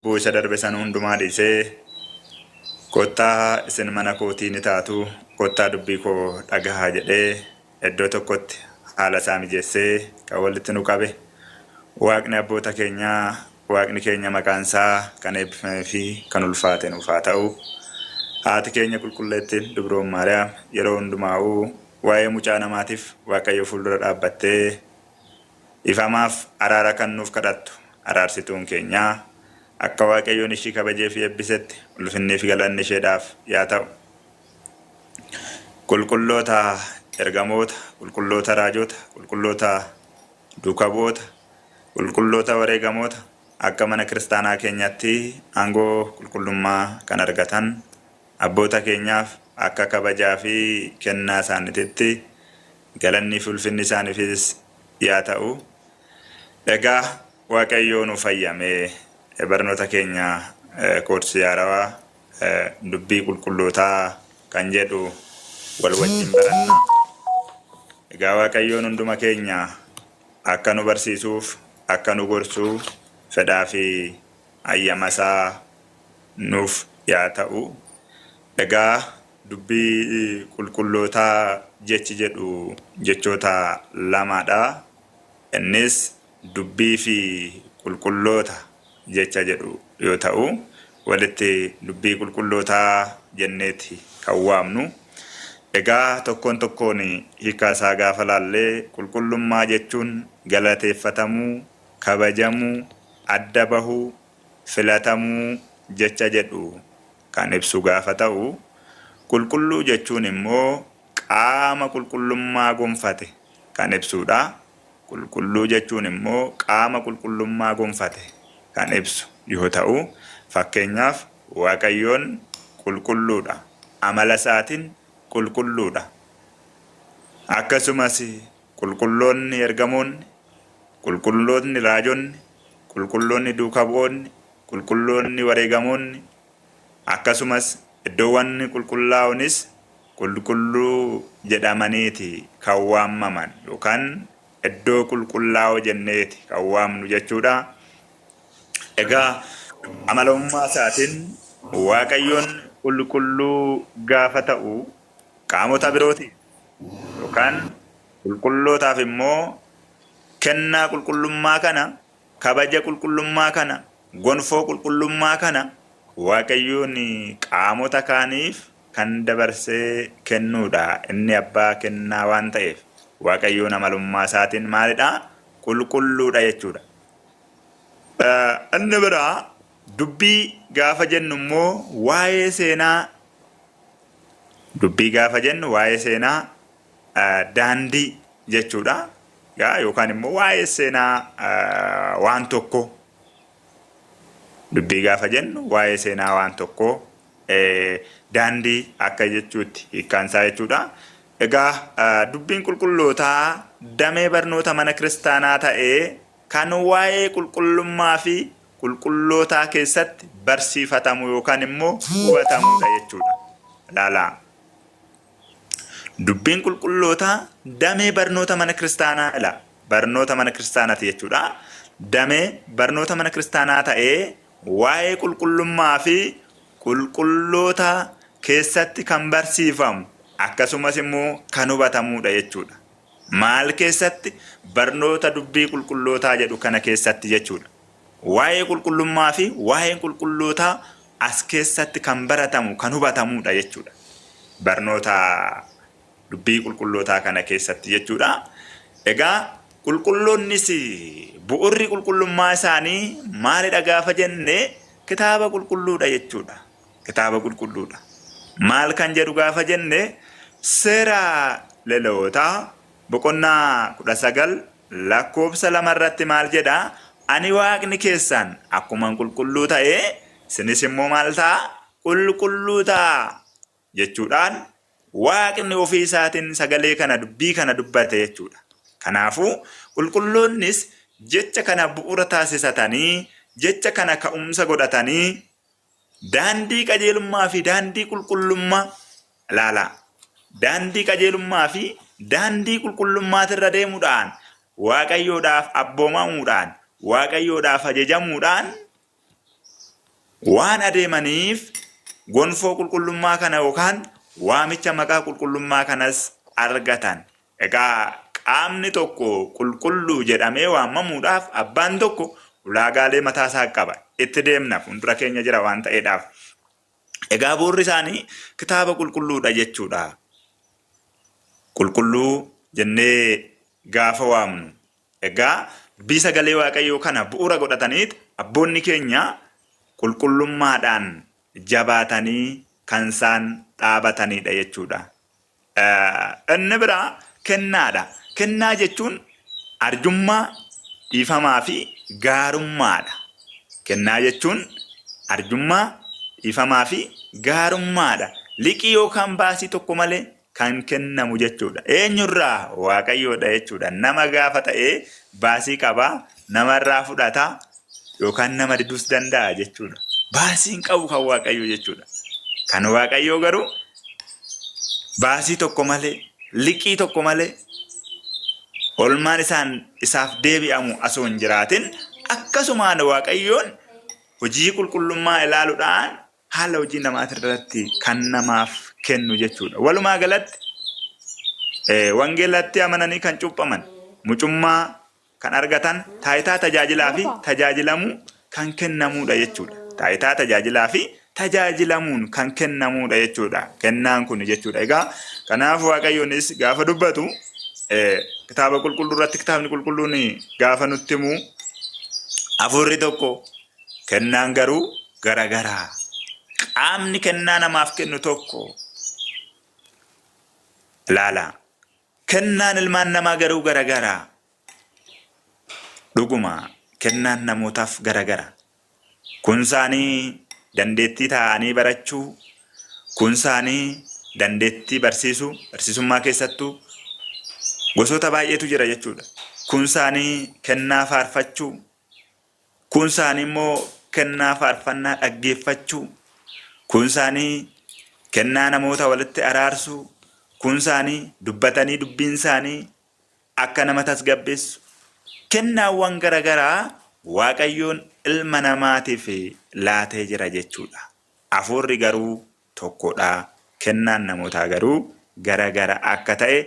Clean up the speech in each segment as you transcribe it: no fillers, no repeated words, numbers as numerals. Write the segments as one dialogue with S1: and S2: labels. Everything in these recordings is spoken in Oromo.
S1: Cubbuu isa darbe sana hundumaa dhiisee kottaa isin mana kootii ni taatu, kottaa dubbii koo dhagahaa jedhee iddoo tokkotti haala isaa mijeessee kan walitti nu qabe Waaqni abboota keenyaa, Waaqni keenya maqaan isaa kan eebbifamee fi kan ulfaate nuuf haa ta'u. Haati keenya qulqulleettiin Dubroon Maariyaam yeroo hundumaa'uu waa'ee mucaa namaatiif Waaqayyo fuuldura dhaabbattee Dhifamaaf araara kan nuuf kadhattu araarsituun keenya akka Waaqayyoon ishii kabajee fi eebbisetti ulfinnii fi galanni isheedhaaf yaa ta'u. Qulqulloota ergamoota, qulqulloota raajota, qulqulloota duuka bu'oota, qulqulloota wareegamoota akka mana kiristaanaa keenyatti aangoo qulqullummaa kan argatan abboota keenyaaf akka kabajaa fi kennaa isaaniititti Galannii fi ulfinni isaaniifis yaa ta'u. Egaa Waaqayyoo nuuf hayyamee barnoota keenya koorsii haarawaa dubbii qulqullootaa kan jedhu wal wajjin baranna. Egaa Waaqayyoon hunduma keenya akka nu barsiisuuf, akka nu gorsu fedhaa fi hayyama isaa nuuf yaa ta'u. Egaa Dubbii qulqullootaa jechi jedhu jechoota lama dha. Innis dubbii fi qulqulloota jecha jedhu yoo ta'u, walitti dubbii qulqullootaa jenneeti kan waamnu. Egaa tokkoon tokkoon hiika isaa gaafa laalle qulqullummaa jechuun galateeffatamuu, kabajamuu, adda bahuu, filatamuu jecha jedhu kan ibsu gaafa ta'u, qulqulluu jechuun immoo qaama qulqullummaa gonfate kan ibsuudha. Qulqulluu jechuun immoo qaama qulqullummaa gonfate kan ibsu yoo ta'u, fakkeenyaaf Waaqayyoon qulqulluudha. Amala isaatiin qulqulluudha. Akkasumas qulqulloonni ergamoonni, qulqulloonni raajonni, qulqulloonni duuka bu'oonni, qulqulloonni wareegamoonni, akkasumas iddoowwan qulqullaa'onis qulqulluu jedhamaniiti kan waamaman yookaan iddoo qulqullaa'oo jenneeti kan waamnu jechuudha. Egaa amalummaa isaatiin Waaqayyoon qulqulluu gaafa ta'u qaamota birootiif yookaan qulqullootaaf immoo kennaa qulqullummaa kana, kabaja qulqullummaa kana, gonfoo qulqullummaa kana Waaqayyoon qaamota kaaniif kan dabarsee kennuudha. Inni abbaa kennaa waan ta'eef Waaqayyoon amalummaa isaatiin maalidha? Qulqulluudha jechuudha. Inni biraa dubbii gaafa jennu immoo waa'ee seenaa dubbii gaafa jennu waa'ee seenaa daandii jechuudha. Yookaan immoo waa'ee seenaa waan tokkoo dubbii gaafa jennu waa'ee seenaa waan tokkoo daandii akka jechuutti hiikkaan isaa jechuudha. Egaa dubbiin qulqullootaa damee barnoota mana kiristaanaa ta'ee kan waa'ee qulqullummaa fi qulqullootaa keessatti barsiifatamu yookaan immoo hubatamudha jechuudha. Ilaalaa. Dubbiin qulqullootaa damee barnoota mana kiristaanaa ila barnoota mana kiristaanaati jechuudha. Damee barnoota mana kiristaanaa ta'ee waa'ee qulqullummaa fi qulqulloota keessatti kan barsiifamu akkasumas immoo kan hubatamudha jechuudha. Maal keessatti? Barnoota dubbii qulqullootaa jedhu kana keessatti jechuudha. Waa'ee qulqullummaa fi waa'een qulqullootaa as keessatti kan baratamu, kan hubatamudha jechuudha. Barnoota dubbii qulqullootaa kana keessatti jechuudha. Egaa qulqulloonnis bu'urri qulqullummaa isaanii maalidha gaafa jenne kitaaba qulqulluudha jechuudha. Kitaaba qulqulluudha. Maal kan jedhu gaafa jenne seera Lelewootaa boqonnaa 19 lakkoofsa 2 irratti maal jedha? Ani Waaqni keessan akkuman qulqulluu ta'e isinis immoo maal ta'a? Qulqulluu ta'a jechuudhaan Waaqni ofii isaatiin sagalee kana dubbii kana dubbate jechuudha. Kanaafuu qulqulloonnis jecha kana bu'uura taasisatanii jecha kana ka'umsa godhatanii daandii qajeelummaa fi daandii qulqullummaa ilaalaa. Daandii qajeelummaa fi daandii qulqullummaatirra deemuudhaan Waaqayyoodhaaf abboomamuudhaan Waaqayyoodhaaf ajajamuudhaan waan adeemaniif gonfoo qulqullummaa kana yookaan waamicha maqaa qulqullummaa kanas argatan. Egaa qaamni tokko qulqulluu jedhamee waamamuudhaaf abbaan tokko ulaagaalee mataa isaa qaba. Itti deemna, fuuldura keenya jira waan ta'eedhaaf. Egaa bu'uurri isaanii kitaaba qulqulluudha jechuudha. Qulqulluu jennee gaafa waamnu. Egaa dubbii sagalee Waaqayyoo kana bu'uura godhataniit abboonni keenya qulqullummaadhaan jabaatanii kan isaan dhaabatanidha jechuudha. Inni biraa kennaadha. Kennaa jechuun arjummaa, dhiifamaa fi gaarummaadha. Kennaa jechuun arjummaa, dhiifamaa fi gaarummaadha. Liqii yookaan baasii tokko malee kan kennamu jechuudha. Eenyurraa? Waaqayyoodha jechuudha. Nama gaafa ta'ee baasii qabaa, namarraa fudhataa yookaan nama diduus danda'a jechuudha. Baasiin qabu kan Waaqayyoo jechuudha. Kan Waaqayyoo garuu baasii tokko malee, liqii tokko malee olmaan isaan isaaf deebi'amu osoo hin jiraatin akkasumaan Waaqayyoon hojii qulqullummaa ilaaluudhaan haala hojii namaatirratti kan namaaf kennu jechuudha. Walumaa galatti wangeelatti amananii kan cuuphaman, mucummaa kan argatan, taayitaa tajaajilaa fi tajaajilamuu kan kennamuudha jechuudha. Taayitaa tajaajilaa fi tajaajilamuun kan kennamuudha jechuudha. Kennaan kun jechuudha. Egaa kanaaf Waaqayyoonis gaafa dubbatu kitaaba qulqulluu irratti kitaabni qulqulluun gaafa nutti himu hafuurri tokko, kennaan garuu garagaraa. Qaamni kennaa namaaf kennu tokko. Ilaala. Kennaan ilmaan namaa garuu garagaraa. Dhuguma kennaan namootaaf garagara. Kun isaanii dandeettii taa'anii barachuu, kun isaanii dandeettii barsiisuu, barsiisummaa keessattuu gosoota baay'eetu jira jechuudha. Kun isaanii kennaa faarfachuu, kun isaanii immoo kennaa faarfannaa dhaggeeffachuu, kun isaanii kennaa namoota walitti araarsuu, kun isaanii dubbatanii dubbiin isaanii akka nama tasgabbeessu. Kennaawwan garagaraa Waaqayyoon ilma namaatiif laatee jira jechuudha. Hafuurri garuu tokkodha. Kennaan namootaa garuu garagara akka ta'e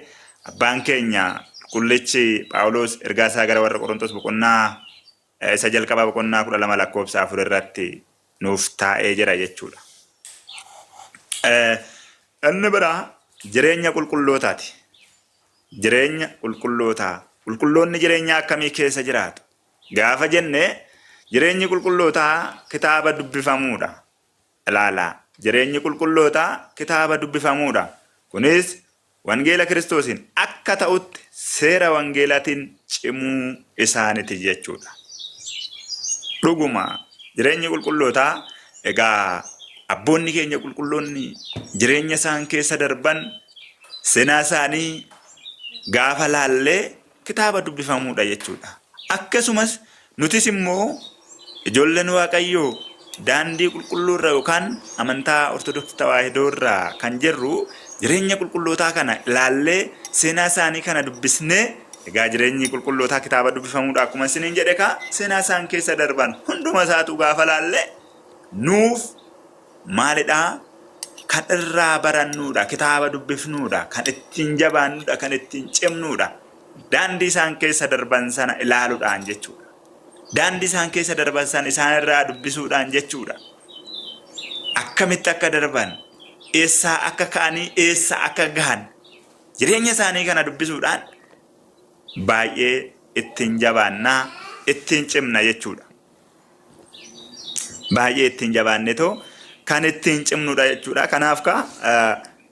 S1: abbaan keenya qulqullichi Phaawulos ergaa isaa gara warra Qorontos boqonnaa isa jalqabaa boqonnaa 12 lakkoofsa 4 irratti nuuf taa'ee jira jechuudha. Inni biraa jireenya qulqullootaati. Jireenya qulqullootaa. Qulqulloonni jireenya akkamii keessa jiraatu? Gaafa jenne jireenyi qulqullootaa kitaaba dubbifamuudha. Ilaalaa. Jireenyi qulqullootaa kitaaba dubbifamuudha. Kunis wangeela Kiristoosiin akka ta'utti seera wangeelaatiin cimuu isaaniiti jechuudha. Dhuguma jireenyi qulqullootaa egaa abboonni keenya qulqulloonni jireenya isaan keessa darban seenaa isaanii gaafa laallee kitaaba dubbifamuudha jechuudha. Akkasumas nutis immoo ijoolleen Waaqayyoo daandii qulqulluu irra yookaan amantaa Ortodoksii Tawaahidoo irraa kan jirru jireenya qulqullootaa kana ilaallee seenaa isaanii kana dubbisnee, egaa jireenyi qulqullootaa kitaaba dubbifamuudha akkuma isiniin jedhe, kaa seenaa isaan keessa darban hunduma isaatu gaafa laallee nuuf maalidhaa? Kan irraa barannuudha, kitaaba dubbifnuudha, kan ittiin jabaannuudha, kan ittiin cimnuudha. Daandii isaan keessa darban sana ilaaluudhaan jechuudha. Daandii isaan keessa darban sana isaan irraa dubbisuudhaan jechuudha. Akkamitti akka darban, eessaa akka ka'anii eessa akka gahan, jireenya isaanii kana dubbisuudhaan baay'ee ittiin jabaannaa, ittiin cimna jechuudha. Baay'ee ittiin jabaannetoo kan ittiin cimnudha jechuudha. Kanaaf ka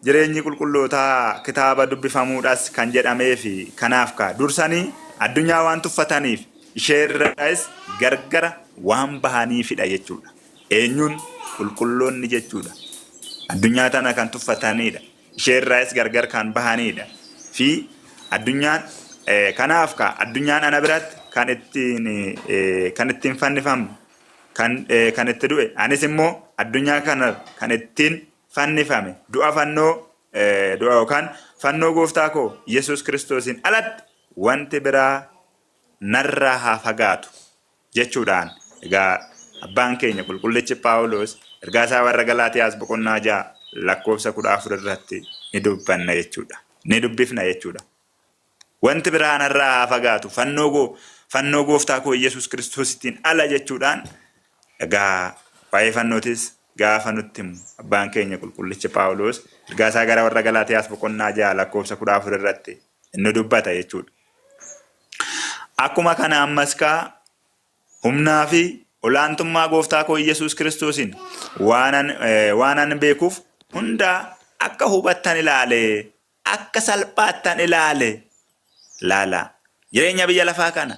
S1: jireenyi qulqullootaa kitaaba dubbifamuudhas kan jedhameefi kanaaf ka dursanii addunyaa waan tuffataniif isheerraayis gargara waan bahaniifidha jechuudha. Eenyuun? Qulqulloonni jechuudha. Addunyaa tana kan tuffatanidha. Isheerraayis gargar kan bahanidha. Fi addunyaan kanaaf ka addunyaan ana biratti kan ittiin fannifamu, kan itti du'e, anis immoo addunyaa kana kan ittiin fannifame du'a fannoo, du'a yookaan fannoo gooftaa koo Yesuus Kiristoosiin alatti wanti biraa narraa haa fagaatu jechuudhaan egaa Abbaan keenya qulqullichi Phaawulos ergaa isaa warra Galaatiyaas boqonnaa 6 lakkoofsa 14 irratti ni dubbanna jechuudha. Ni dubbifna jechuudha. Wanti biraa narraa haa fagaatu fannoo gooftaa koo Iyyasuus Kiristoosittiin ala jechuudhaan egaa waa'ee fannootis gaafa nutti himu abbaan keenya qulqullichi Phaawulos ergaa isaa gara warra Galaatiyaas boqonnaa 6 lakkoofsa 14 irratti inni dubbata jechuudha. Akkuma kana ammas kaa humnaa fi olaantummaa gooftaa koo Iyyasuus Kiristoosiin waanan beekuuf hundaa akka hubattan ilaale, akka salphaattan ilaale. Laala jireenya biyya lafaa kana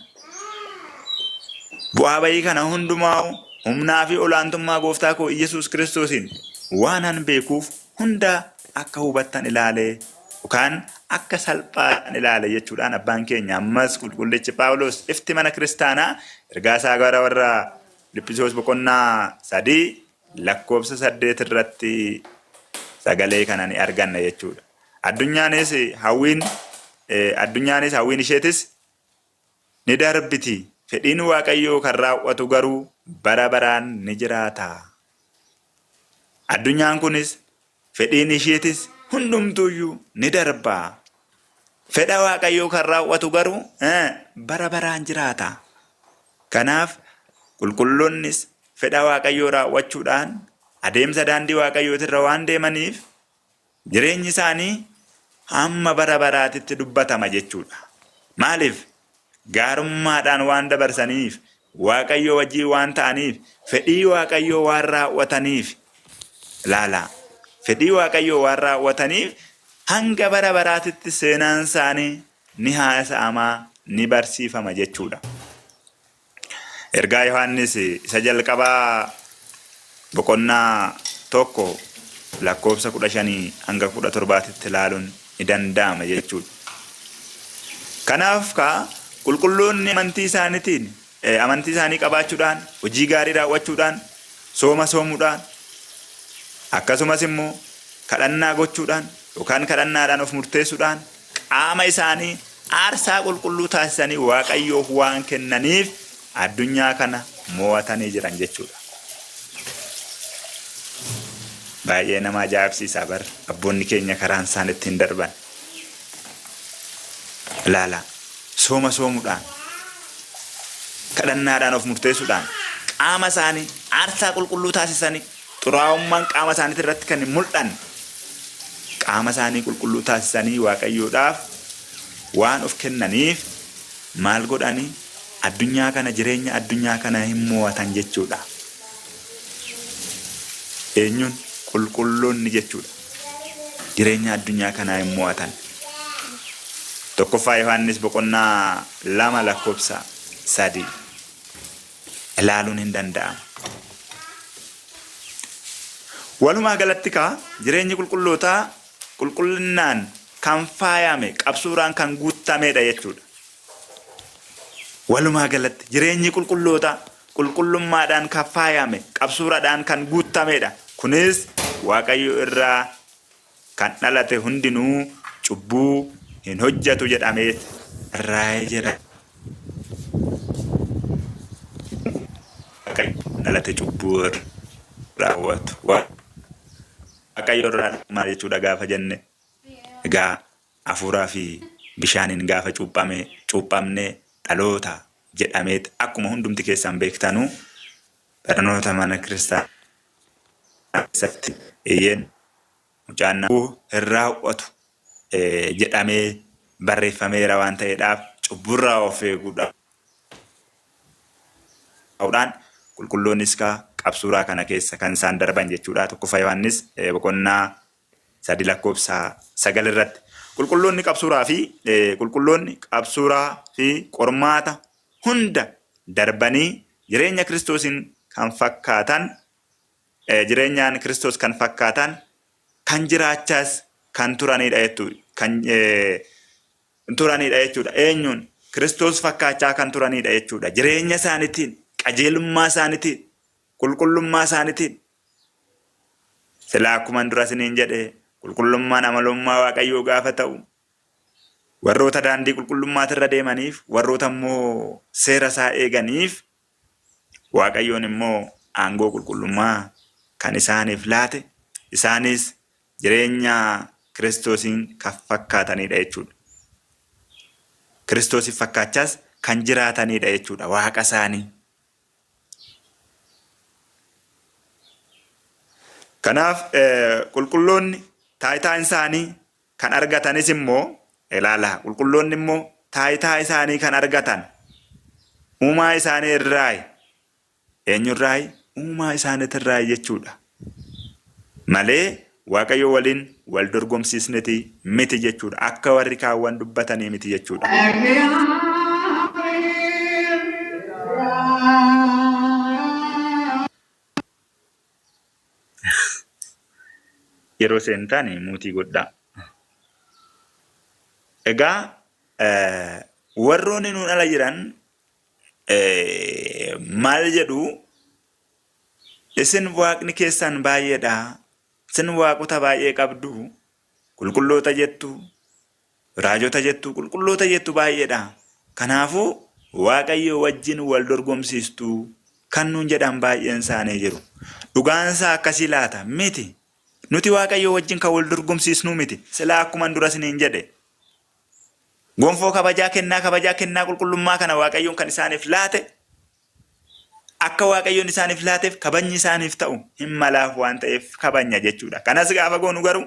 S1: bu'aa bayii kana hundumaa humnaa fi olaantummaa gooftaa koo Iyyasuus Kiristoosiin waanan beekuuf hundaa akka hubattan ilaale yookaan akka salphaatan ilaale jechuudhaan abbaan keenya ammas qulqullichi Phaawulos ifti mana kiristaanaa ergaa isaa gara warra Filiphisiyuus boqonnaa 3 lakkoofsa 8 irratti sagalee kana ni arganna jechuudha. Addunyaanis hawwiin isheetis ni darbiti. Fedhiin Waaqayyoo kan raawwatu garuu bara baraan ni jiraata. Addunyaan kunis fedhiin isheetis hundumtuuyyuu ni darba. Fedha Waaqayyoo kan raawwatu garuu bara baraan jiraata. Kanaaf qulqulloonnis fedha Waaqayyoo raawwachuudhaan adeemsa daandii Waaqayyootirra waan deemaniif jireenyi isaanii hamma bara baraatitti dubbatama jechuudha. Maaliif? Gaarummaadhaan waan dabarsaniif, Waaqayyoo wajjin waan ta'aniif, fedhii Waaqayyoo waan raawwataniif. Ilaala. Fedhii Waaqayyoo waan raawwataniif hanga bara baraatitti seenaan isaanii ni haasa'amaa, ni barsiifama jechuudha. Ergaa Yohaannis isa jalqabaa boqonnaa 1 lakkoofsa 15 hanga 17tti ilaaluun ni danda'ama jechuudha. Kanaaf kaa qulqulloonni amantii isaaniitiin amantii isaanii qabaachuudhaan, hojii gaarii raawwachuudhaan, sooma soomuudhaan, akkasumas immoo kadhannaa gochuudhaan yookaan kadhannaadhaan of murteessuudhaan qaama isaanii aarsaa qulqulluu taasisanii Waaqayyoof waan kennaniif addunyaa kana mo'atanii jiran jechuudha. Baay'ee nama ajaa'ibsiisa bar abboonni keenya karaan isaan ittiin darban. Ilaala, sooma soomuudhaan, kadhannaadhaan of murteessuudhaan, qaama isaanii aarsaa qulqulluu taasisanii xuraa'ummaan qaama isaaniitti irratti kan hin mul'anne qaama isaanii qulqulluu taasisanii Waaqayyoodhaaf waan of kennaniif maal godhanii addunyaa kana jireenya addunyaa kana hin mo'atan jechuudha. Eenyuun? Qulqulloonni jechuudha. Jireenya addunyaa kanaa hin mo'atan. Tokkoffaa Yohaannis boqonnaa 2 lakkoofsa 3 ilaaluun hin danda'ama. Walumaa galatti kaa jireenyi qulqullootaa qulqullinnaan kan faayame qabsuuraan kan guutamedha jechuudha. Walumaa galatti jireenyi qulqullootaa qulqullummaadhaan kan faayame qabsuuraadhaan kan guutamedha. Kunis Waaqayyo irraa kan dhalate hundinuu cubbuu hin hojjetu jedhamee barraa'ee jira. Waaqayyo dhalate cubbuu raawwatu. Waaqayyo irraa maal jechuudha gaafa jenne, egaa hafuuraa fi bishaaniin gaafa cuuphamne dhaloota jedhameet akkuma hundumti keessan beektanuu barnoota mana kiristaanaa keessatti eeyyeen mucaan hin raawwatu jedhamee barreeffameera waan ta'eedhaaf cubburraa of eeguudhaan qulqulloonnis kaa qabsuuraa kana keessa kan isaan darban jechuudha. Tokkoffaa Yohaannis boqonnaa 3 lakkoofsa 9 irratti. Qulqulloonni qabsuuraa fi qulqulloonni qabsuuraa fi qormaata hunda darbanii jireenya Kiristoosiin kan fakkaatan, jireenyaan Kiristoos kan fakkaatan kan jiraachaas kan turanidha jechuudha. Kan turanidha jechuudha. Eenyuun? Kiristoos fakkaachaa kan turanidha jechuudha. Jireenya isaaniitiin, qajeelummaa isaaniitiin, qulqullummaa isaaniitiin. Silaa akkuma dura isiniin jedhe qulqullummaan amalummaa Waaqayyoo gaafa ta'u warroota daandii qulqullummaatirra deemaniif, warroota immoo seera isaa eeganiif Waaqayyoon immoo aangoo qulqullummaa kan isaaniif laate isaanis jireenya Kiristoosiin kan fakkaatanidha jechuudha. Kiristoosiif fakkaachaas kan jiraatanidha jechuudha waaqa isaanii. Kanaaf qulqulloonni taayitaa isaanii kan argatanis immoo ilaala qulqulloonni immoo taayitaa isaanii kan argatan uumaa isaanii irraayi. Eenyurraayi? Uumaa isaaniitirraayi jechuudha. Malee Waaqayyo waliin wal dorgomsiisneti miti jechuudha. Akka warri kaawwan dubbatanii miti jechuudha. Yeroo seentaan muutii godhaa. Egaa warroonni nuun ala jiran maal jedhu? Isin waaqni keessan baay'eedha. Isin waaqota baay'ee qabdu. Qulqulloota jettu, raajota jettu, qulqulloota jettu baay'eedha. Kanaafuu Waaqayyo wajjin wal dorgomsiistu kan nuun jedhan baay'een isaanii jiru. Dhugaansaa akkasii laata? Miti. Nuti Waaqayyo wajjin kan wal dorgomsiisnuu miti. Silaa akkuman dura isiniin jedhe. Gonfoo kabajaa kennaa kabajaa kennaa qulqullummaa kana Waaqayyoon kan isaaniif laate akka Waaqayyoon isaaniif laateef kabajni isaaniif ta'u hin malaaf waan ta'eef kabajna jechuudha. Kanas gaafa goonu garuu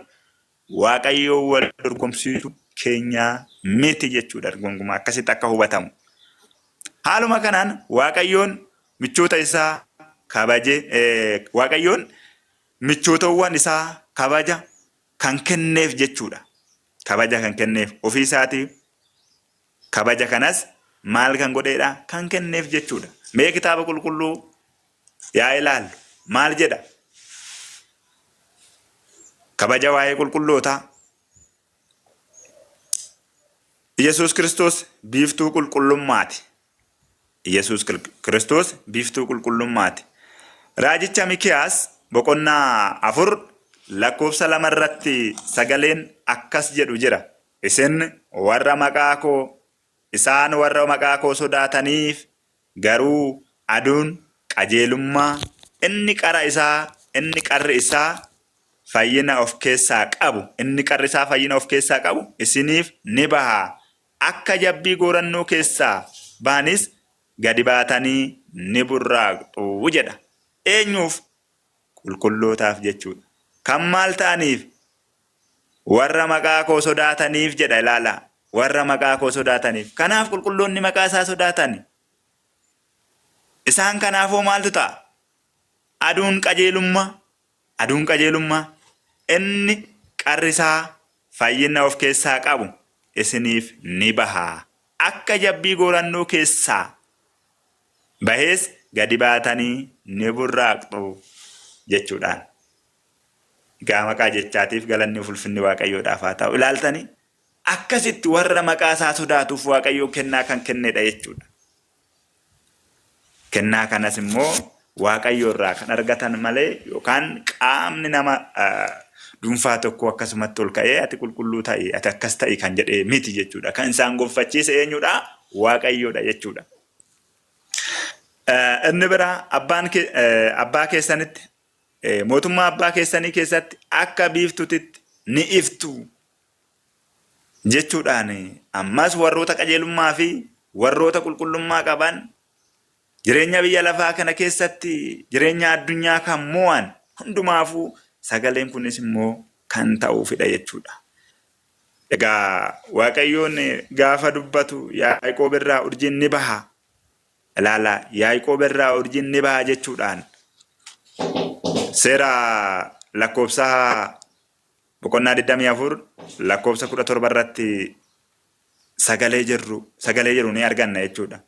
S1: Waaqayyoon wal dorgomsiisu keenyaa miti jechuudha. Gonkumaa akkasitti akka hubatamu. Haaluma kanaan Waaqayyoon michoota isaa kabaje Waaqayyoon michootawwan isaa kabaja kan kenneef jechuudha. Kabaja kan kenneef ofii isaatii kabaja kanas maal kan godheedha? Kan kenneef jechuudha. Mee kitaaba qulqulluu yaa ilaallu. Maal jedha? Kabaja waa'ee qulqullootaa. Yesuus Kiristoos biiftuu qulqullummaati. Yesuus Kiristoos biiftuu qulqullummaati. Raajicha Mikiyaas boqonnaa 4 lakkoofsa 2 irratti sagaleen akkas jedhu jira. Isin warra maqaa koo isaan warra maqaa koo sodaataniif garuu aduun qajeelummaa inni qara isaa inni qarri isaa fayyina of keessaa qabu inni qarri isaa fayyina of keessaa qabu isiniif ni baha. Akka jabbii goorannoo keessaa bahanis gadi baatanii ni burraaqxu jedha. Eenyuuf? Qulqullootaaf jechuudha. Kan maal ta'aniif? Warra maqaa koo sodaataniif jedha ilaala. Warra maqaa koo sodaataniif. Kanaaf qulqulloonni maqaa isaa sodaatani. Isaan kanaafoo maaltu ta'a? Aduun qajeelummaa, aduun qajeelummaa inni qarri isaa fayyina of keessaa qabu isiniif ni baha. Akka jabbii goorannoo keessaa bahees gadi baatanii ni burraaqxu jechuudhaan. Egaa maqaa jechaatiif galanni ulfinni Waaqayyoodhaaf haa ta'u. Ilaaltanii akkasitti warra maqaa isaa sodaatuuf Waaqayyoo kennaa kan kennedha jechuudha. Kennaa kanas immoo Waaqayyo irraa kan argatan malee yookaan qaamni nama dhuunfaa tokko akkasumatti ol ka'ee ati qulqulluu ta'i, ati akkas ta'i kan jedhee miti jechuudha. Kan isaan gonfachiise eenyudha? Waaqayyoodha jechuudha. Inni biraa abbaa keessanitti mootummaa abbaa keessanii keessatti akka biiftuutitti ni iftu jechuudhaan ammas warroota qajeelummaa fi warroota qulqullummaa qaban jireenya biyya lafaa kana keessatti jireenya addunyaa kan mo'an hundumaafuu sagaleen kunis immoo kan ta'uufidha jechuudha. Egaa Waaqayyoon gaafa dubbatu Yaaqoob irraa urjiin ni baha. Ilaala Yaaqoob irraa urjiin ni baha jechuudhaan seera lakkoofsa boqonnaa 24 lakkoofsa 17 irratti sagalee jiru ni arganna jechuudha.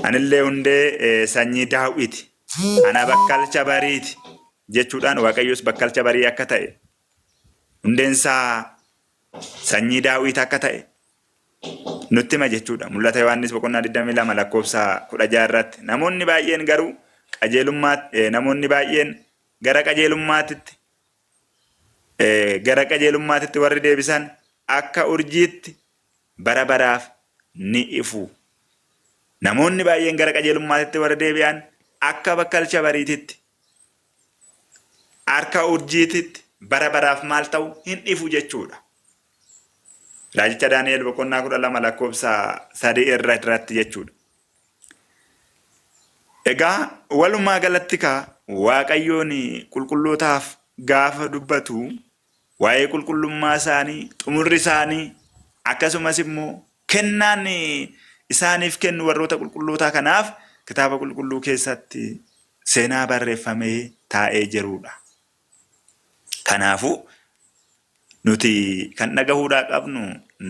S1: Anillee hundee sanyii Daawiti. Ana bakkalcha bariiti jechuudhaan Waaqayyos bakkalcha barii akka ta'e hundeensaa sanyii Daawit akka ta'e nutti hima jechuudha. Mul'ata Yohaannis boqonnaa 22 lakkoofsa 16 irratti namoonni baay'een garuu qajeelummaa namoonni baay'een gara qajeelummaatitti warri deebisan akka urjiitti bara baraaf ni ifu. Namoonni baay'een gara qajeelummaatti warra deebi'an akka bakkalcha bariititti, harka urjiititti bara baraaf maal ta'u hin ifu jechuudha. Raajicha Daani'el boqonnaa 12 lakkoofsa 3 irratti jechuudha. Egaa walumaa galatti kaa Waaqayyoon qulqullootaaf gaafa dubbatu waa'ee qulqullummaa isaanii, xumurri isaanii, akkasumas immoo kennaan isaaniif kennu warroota qulqullootaa kanaaf kitaaba qulqulluu keessatti seenaa barreeffamee taa'ee jirudha. Kanaafuu nuti kan dhagahuudhaa qabnu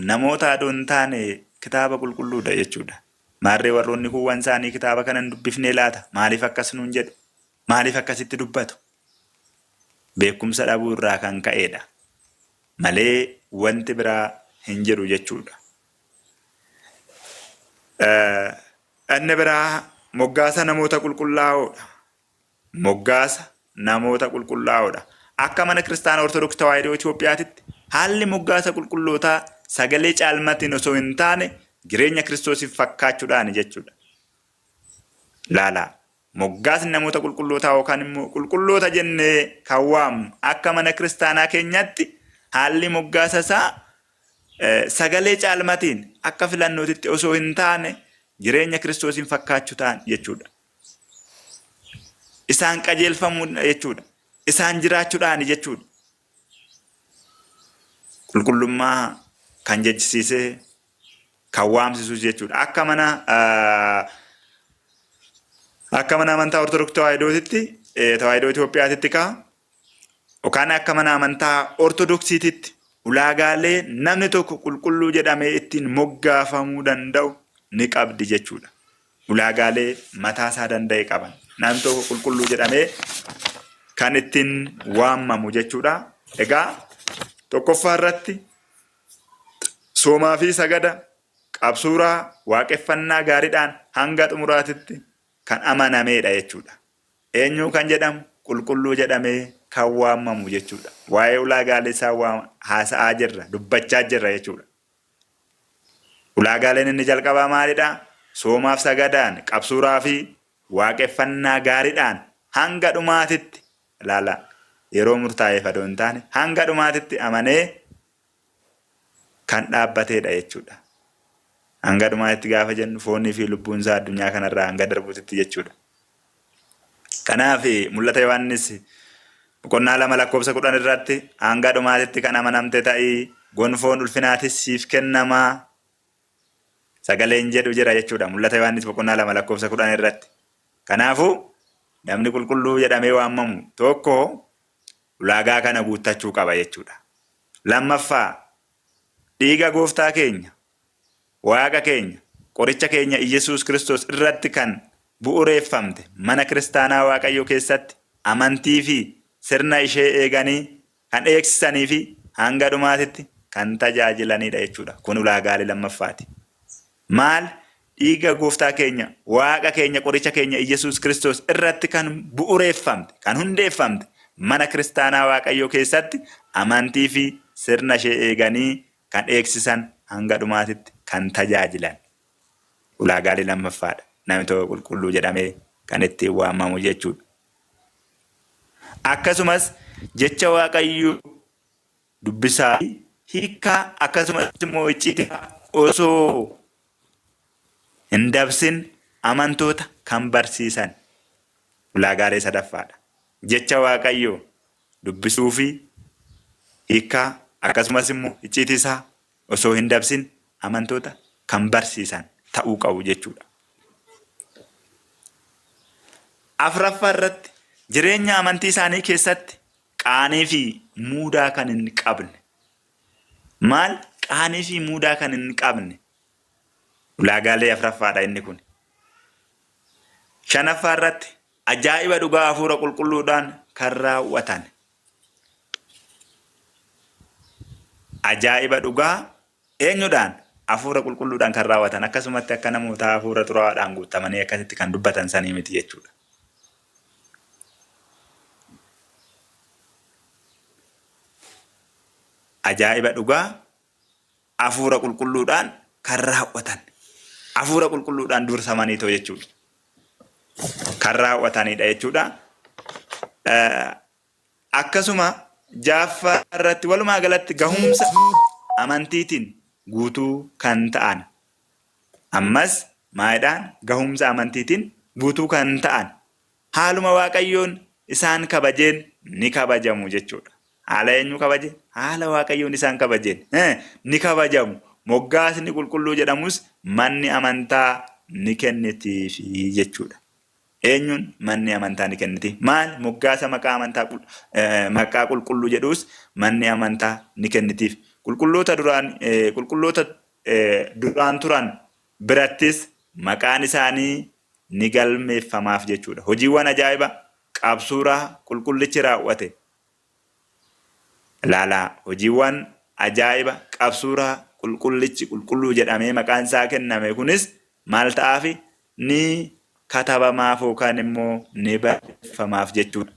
S1: namoota adoo hin taane kitaaba qulqulluudha jechuudha. Maarree warroonni kuuwwan isaanii kitaaba kana hin dubbifnee laata? Maaliif akkas nuun jedhu? Maaliif akkasitti dubbatu? Beekumsa dhabuu irraa kan ka'edha. Malee wanti biraa hin jiru jechuudha. Inni biraa moggaasa namoota qulqullaa'oodha. Moggaasa namoota qulqullaa'oodha. Akka mana kiristaana Ortodoksii Tawaahidoo Itoophiyaatitti haalli moggaasa qulqullootaa sagalee caalmatiin osoo hin taane jireenya Kiristoosiif fakkaachuudhaani jechuudha. Laalaa. Moggaasni namoota qulqullootaa yookaan immoo qulqulloota jennee kan waamnu akka mana kiristaanaa keenyatti haalli moggaasa isaa sagalee caalmatiin akka filannootitti osoo hin taane jireenya Kiristoosiin fakkaachuu ta'an jechuudha. Isaan qajeelfamuu jechuudha. Isaan jiraachuudhaani jechuudha. Qulqullummaa kan jechisiisee kan waamsisus jechuudha. Akka mana amantaa Ortodoksii Tawaahidootitti, Tawaahidoo Itoophiyaatitti kaa yookaan akka mana amantaa Ortodoksiititti ulaagaalee namni tokko qulqulluu jedhamee ittiin moggaafamuu danda'u ni qabdi jechuudha. Ulaagaalee mataasaa danda'e qaban. Namni tokko qulqulluu jedhamee kan ittiin waamamu jechuudha. Egaa tokkoffaa irratti soomaa fi sagada qabsuuraa waaqeffannaa gaariidhaan hanga xumuraatitti kan amanameedha jechuudha. Eenyu kan jedhamu qulqulluu jedhamee kan waamamu jechuudha. Waa'ee ulaagaalee isaa haasa'aa jirra, dubbachaa jirra jechuudha. Ulaagaaleen inni jalqabaa maalidhaa? Soomaaf sagadaan, qabsuuraa fi waaqeffannaa gaariidhaan hanga dhumaatitti, ilaala, yeroo murtaa'eef adoo hin taane hanga dhumaatitti amanee kan dhaabbateedha jechuudha. Hanga dhumaatitti gaafa jennu foonii fi lubbuun isaa addunyaa kanarraa hanga darbuutitti jechuudha. Kanaaf mul'ata Yohaannis boqonnaa 2 lakkoofsa 10 irratti hanga dhumaatitti kan amanamte ta'ii gonfoon ulfinaatis siif kennamaa sagaleen jedhu jira jechuudha. Mul'ata Yohaannis boqonnaa 2 lakkoofsa 10 irratti. Kanaafuu namni qulqulluu jedhamee waamamu tokko ulaagaa kana guuttachuu qaba jechuudha. Lammaffaa, dhiiga gooftaa keenya, Waaqa keenya, qoricha keenya Iyyasuus Kiristoos irratti kan bu'ureeffamte mana kiristaanaa Waaqayyoo keessatti amantii fi sirna ishee eeganii kan eegsisanii fi hanga dhumaatitti kan tajaajilanidha jechuudha. Kun ulaagaalee lammaffaati. Maal? Dhiiga gooftaa keenya, Waaqa keenya, qoricha keenya Iyyasuus Kiristoos irratti kan bu'ureeffamte, kan hundeeffamte mana kiristaanaa Waaqayyoo keessatti amantii fi sirna ishee eeganii kan eegsisan hanga dhumaatitti kan tajaajilan. Ulaagaalee lammaffaadha. Namni tokko qulqulluu jedhamee kan ittiin waamamu jechuudha. Akkasumas jecha Waaqayyoo dubbisaa hiikkaa akkasumas immoo icciitii osoo hin dabsin amantoota kan barsiisan ulaagaalee sadaffaadha. Jecha Waaqayyoo dubbisuu fi hiikkaa akkasumas immoo icciitii isaa osoo hin dabsin amantoota kan barsiisan ta'uu qabu jechuudha. Afraffaa irratti jireenya amantii isaanii keessatti qaanii fi muudaa kan hin qabne. Maal? Qaanii fi muudaa kan hin qabne. Ulaagaalee afraffaadha inni kun. Shanaffaa irratti ajaa'iba dhugaa hafuura qulqulluudhaan kan raawwatan. Ajaa'iba dhugaa eenyudhaan? Hafuura qulqulluudhaan kan raawwatan. Akkasumatti akka namoota hafuura xuraa'aadhaan guutamanii akkasitti kan dubbatan sanii miti jechuudha. Ajaa'iba dhugaa hafuura qulqulluudhaan kan raawwatan. Hafuura qulqulluudhaan dursamaniitoo jechuudha. Kan raawwatanidha jechuudha. Akkasuma jaaffaa irratti walumaa galatti gahumsa amantiitiin guutuu kan ta'an. Ammas maayidhaan gahumsa amantiitiin guutuu kan ta'an. Haaluma Waaqayyoon isaan kabajeen ni kabajamu jechuudha. Haala eenyu kabaje? Haala Waaqayyoon isaan kabajeen ni kabajamu. Moggaasni qulqulluu jedhamus manni amantaa ni kennitiifi jechuudha. Eenyuun manni amantaa ni kenniti? Maal moggaasa maqaa amantaa maqaa qulqulluu jedhus manni amantaa ni kennitiif. Qulqulloota duraan turan birattis maqaan isaanii ni galmeeffamaaf jechuudha. Hojiiwwan ajaa'iba qabsuuraa qulqullichi raawwate. Ilaalaa, hojiiwwan ajaa'iba qabsuuraa qulqullichi qulqulluu jedhamee maqaan isaa kenname kunis maal ta'aafi ni katabamaaf yookaan immoo ni barreeffamaaf jechuudha.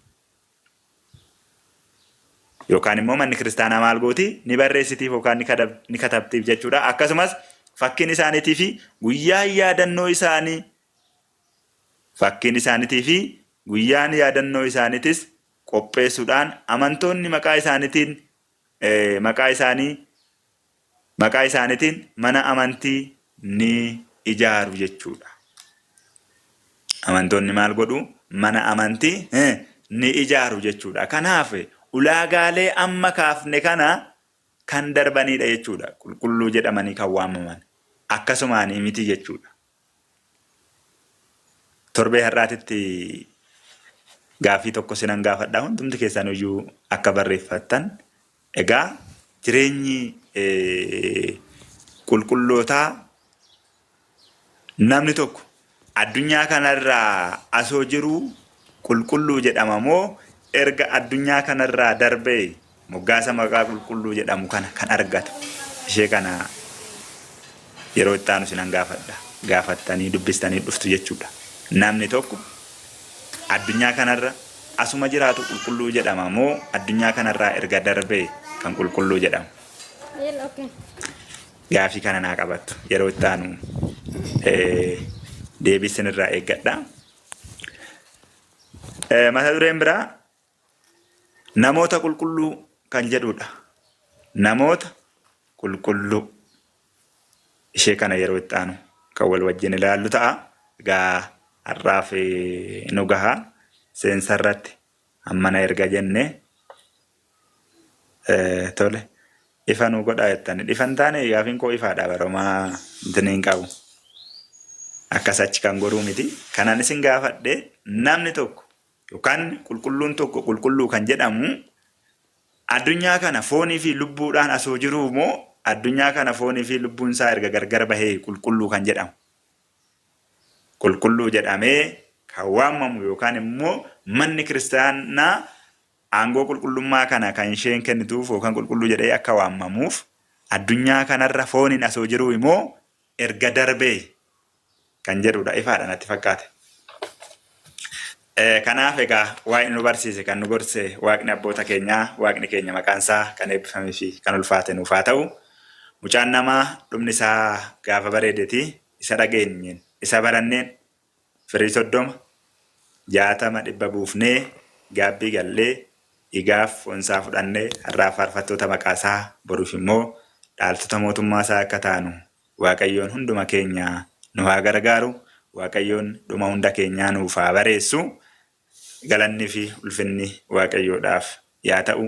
S1: Yookaan immoo manni kiristaanaa maal gooti? Ni barreessitiif yookaan ni katabtiif jechuudha. Akkasumas fakkiin isaaniitii fi guyyaan yaadannoo isaanii fakkiin isaaniitii fi guyyaan yaadannoo isaaniitis qopheessuudhaan amantoonni maqaa isaaniitiin maqaa isaaniitiin mana amantii ni ijaaru jechuudha. Amantoonni maal godhu? Mana amantii ni ijaaru jechuudha. Kanaaf ulaagaalee amma kaafne kana kan darbanidha jechuudha. Qulqulluu jedhamanii kan waamaman. Akkasumaanii miti jechuudha. Torbee har'aatitti gaaffii tokko sinan gaafadha. Hundumti keessan iyyuu akka barreeffattan. Egaa jireenyi qulqullootaa namni tokko addunyaa kanarraa asoo jiruu qulqulluu jedhama moo erga addunyaa kanarraa darbee moggaasa maqaa qulqulluu jedhamu kana kan argatu? Ishee kana yeroo itti aanu sinan gaafadha. Gaafattanii dubbistanii dhuftu jechuudha. Namni tokko addunyaa kanarra asuma jiraatu qulqulluu jedhama moo addunyaa kanarraa erga darbee kan qulqulluu jedhamu? Gaafii kana naa qabattu. Yeroo itti aanu deebii isinirraa eeggadha. Mata dureen biraa namoota qulqulluu kan jedhudha. Namoota qulqulluu. Ishee kana yeroo itti aanu kan wal wajjin ilaallu ta'a. Egaa har'aaf nu gaha. Seensa irratti hammana erga jenne tole. Ifa nu godhaa jettani. Ifa hin taane gaafiin koo ifaadha baromaa intini hin qabu. Akkas achi kan goruu miti. Kanan isin gaafadhe namni tokko yookaan qulqulluun tokko qulqulluu kan jedhamu addunyaa kana foonii fi lubbuudhaan asoo jiruu moo addunyaa kana foonii fi lubbuun isaa erga gargar bahee qulqulluu kan jedhamu? Qulqulluu jedhamee kan waamamu yookaan immoo manni kiristaanaa aangoo qulqullummaa kana kan isheen kennituuf yookaan qulqulluu jedhee akka waamamuuf addunyaa kanarra fooniin asoo jiruu immoo erga darbee kan jedhudha. Ifaadha natti fakkaate. Kanaaf egaa Waaqni nu barsiise kan nu gorse Waaqni abboota keenyaa Waaqni keenya maqaan isaa kan eebbifamee fi kan ulfaate nuuf haa ta'u. Mucaan namaa dhumni isaa gaafa bareedeeti isa dhageenyeen isa baranneen firii 30 60 100 buufnee gaabbii gallee dhiigaaf foonsaa fudhannee har'aaf faarfattoota maqaasaa boruuf immoo dhaaltota mootummaa isaa akka taanu Waaqayyoon hunduma keenya nu haa gargaaru. Waaqayyoon dhuma hunda keenyaa nuuf haa bareessu. Galanni fi ulfinni Waaqayyoodhaaf yaa ta'u.